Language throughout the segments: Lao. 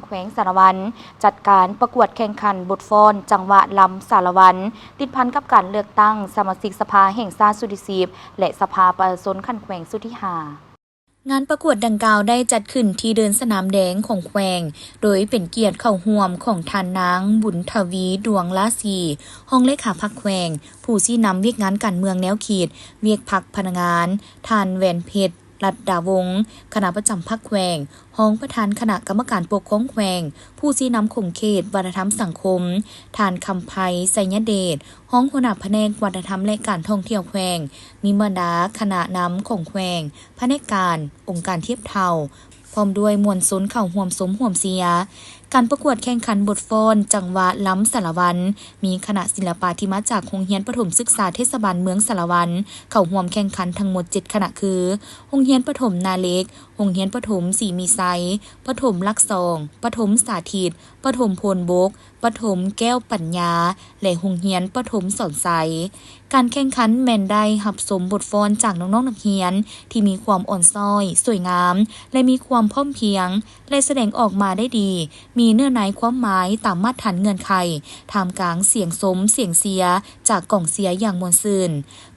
ແຂວງສາລະວັນ ຈັດການປະກວດແຂ່ງຂັນບົດຟ້ອນຈັງຫວະລຳສາລະວັນ ຕິດພັນກັບການເລືອກຕັ້ງສະມາຊິກສະພາແຫ່ງຊາດຊຸດທີສິບ ແລະ ສະພາປະຊາຊົນຂັ້ນແຂວງຊຸດທີຫ້າ. ງານປະກວດດັ່ງກ່າວໄດ້ຈັດຂຶ້ນທີ່ເດີ່ນສະໜາມແດງຂອງແຂວງ, ໂດຍເປັນກຽດເຂົ້າຮ່ວມຂອງທ່ານນາງ ບຸນທະວີ ດວງລາສີ, ຮອງເລຂາພັກແຂວງ, ຜູ້ຊີ້ນຳວຽກງານການເມືອງແນວຄິດ, ວຽກພັກພະນັກງານ, ທ່ານ ແຫວນເພັດ ລັດດາວົງ, ຄະນະປະຈຳພັກແຂວງ, ຮອງປະທານຄະນະກຳມະການປົກຄອງແຂວງ, ຜູ້ຊີ້ນຳຂົງເຂດວັດທະນະທຳສັງຄົມ, ທ່ານ ຄຳໄພ ໄຊຍະເດດ, ຮອງຫົວໜ້າພະແນກວັດທະນະທຳ ແລະ ການທ່ອງທ່ຽວແຂວງ, ມີບັນດາຄະນະນຳຂອງແຂວງ, ພະແນກການ, ອົງການທຽບເທົ່າ, ພ້ອມດ້ວຍມວນຊົນເຂົ້າຮ່ວມຊົມຮ່ວມເຊຍ. ການປະກວດແຂ່ງຂັນບົດຟ້ອນຈັງຫວະລຳສາລະວັນ ມີຄະນະສິລະປະທີ່ມາຈາກໂຮງຮຽນປະຖົມສຶກສາເທດສະບານເມືອງສາລະວັນ ເຂົ້າຮ່ວມແຂ່ງຂັນທັງໝົດເຈັດຄະນະຄື ໂຮງຮຽນປະຖົມນາເຫຼັກ, ໂຮງຮຽນປະຖົມສີມີໄຊ, ປະຖົມຫຼັກສອງ, ປະຖົມສາທິດ, ປະຖົມໂພນບົກ, ປະຖົມແກ້ວປັນຍາ ແລະ ໂຮງຮຽນປະຖົມສອນໄຊ. ການແຂ່ງຂັນແມ່ນໄດ້ຮັບຊົມບົດຟ້ອນຈາກນ້ອງໆນັກຮຽນທີ່ມີຄວາມອ່ອນຊ້ອຍ, ສວຍງາມ ແລະ ມີຄວາມພ້ອມພຽງ ແລະ ສະແດງອອກມາໄດ້ດີ, ມີເນື້ອໃນຄວາມໝາຍຕາມມາດຖານເງື່ອນໄຂ, ທ່າມກາງສຽງຊົມສຽງເຊຍຈາກກອງເຊຍຢ່າງມ່ວນຊື່ນ.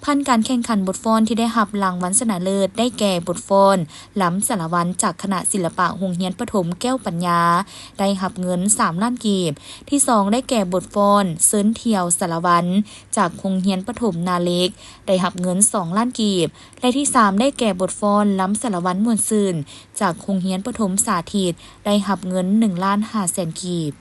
ຜ່ານການແຂ່ງຂັນບົດຟ້ອນທີ່ໄດ້ຮັບລາງວັນຊະນະເລີດໄດ້ແກ່ບົດຟ້ອນລຳສາລະວັນ ຈາກຄະນະສິລະປະໂຮງຮຽນປະຖົມແກ້ວປັນຍາ ໄດ້ຮັບເງິນສາມລ້ານກີບ, ທີສອງໄດ້ແກ່ບົດຟ້ອນເຊີນທ່ຽວສາລະວັນ ຈາກໂຮງຮຽນປະຖົມນາເຫຼັກ ໄດ້ຮັບເງິນສອງລ້ານກີບ ແລະ ທີສາມໄດ້ແກ່ບົດຟ້ອນລຳສາລະວັນມ່ວນຊື່ນ ຈາກໂຮງຮຽນປະຖົມສາທິດ ໄດ້ຮັບເງິນໜຶ່ງລ້ານຫ້າແສນກີບ.